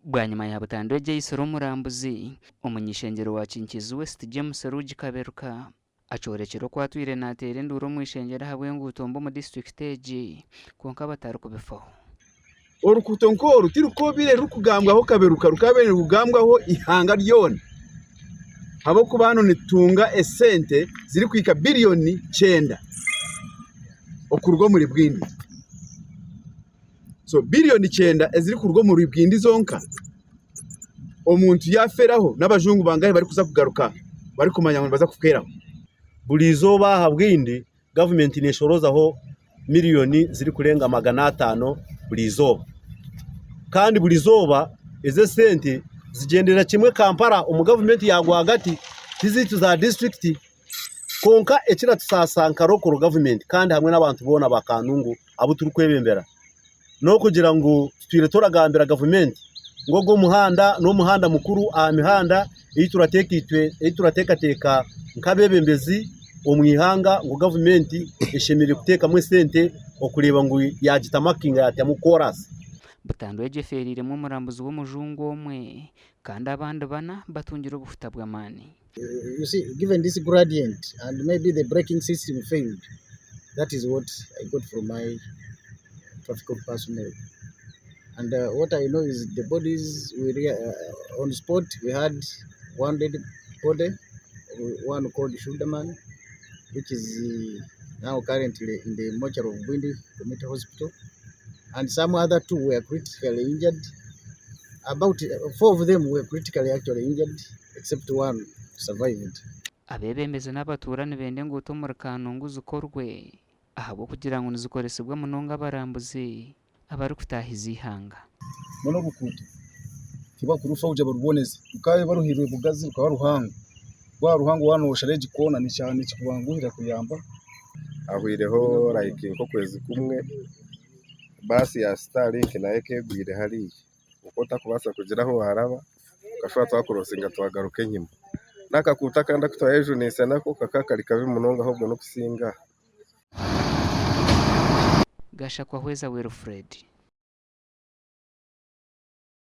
Bwanyima ya butandu egi eitsire omurambuzi, omuny'ishengyero wa Kinkizi West James Rugi Kaberuka akyorekire oku atwire nateera enduuru omu ishengyero ahabw'enguuto mbi omu disiturikiti egi kwonka batarikubifaho. Oruguuto nk'oru tirukabaire rurikugambwaho Kaberuka, rukabaire nirugambwaho eihanga ryona ahabw'okuba hanu nitutunga esente zirikuhika biriyoni kyenda okuruga omuri Bwindi. So biriyoni kyenda ezirikuruga omuri Bwindi zonka, omuntu yaafeeraho n'abajungu bangahi barikuza kugaruka barikumanya ngu nibaza kufeeraho. Buri izooba aha Bwindi Gavumenti neshorozaho miriyoni zirikurenga 500 buri izooba. Kandi buri izooba ezo esente zigyendera kimwe Kampala omu gavumenti ya rwagati tizaitu za disiturikiti. Kwonka ekiratusaasa nka local gavumenti kandi hamwe n'abantu boona ba Kanungu abu turikwebembera n'okugira ngu tutwire turagambira gavumenti ngu ogu omuhanda n'omuhanda mukuru aha mihanda ei turateekateeka nk'abeebembezi omu ihanga ngu gavumenti eshemereire kuteekamu esente okureeba ngu yaagitamakinga yaatamu koraasi. Butandu egi efeereiremu omurambuzi w'omujungu omwe kandi abandi bana batungire obuhuta bw'amaani. You see, given this gradient and maybe the braking system failed, that is what I got from my traffic personnel. And uh, what I know is the bodies we rea- uh, on spot we had one dead body, one called Shulderman, which is uh, now currently in the mortuary of Bwindi Community Hospital, and some other two were critically injured. About uh, four of them were critically actually injured, except one survived. Abeebembezi n'abatuura nibenda enguuto omuri Kanungu zikorwe ahabw'okugira ngu nizikoresibwa munonga abarambuzi abarikutaahiza eihanga. Mbwenu oruguuto tibakurufaho gye baruboneze, rukaba baruhairwe bugazi rukaba ruhango, rwaba ruhango waaba nooshara egi koona nikikubanguhira kuyamba. Hahwireho like nk'okwezi kumwe baasi ya Starlink nayo ekegwire hariya. Oku otarikubaasa kugira ahu waaraba, tukashuba twakurosinga twagaruka enyima. N'akakuuto akandi aku twayejuniise nako kakaba kari kabi munonga ahobwe n'okusinga aha. Gashakwa Hweza Wilfred.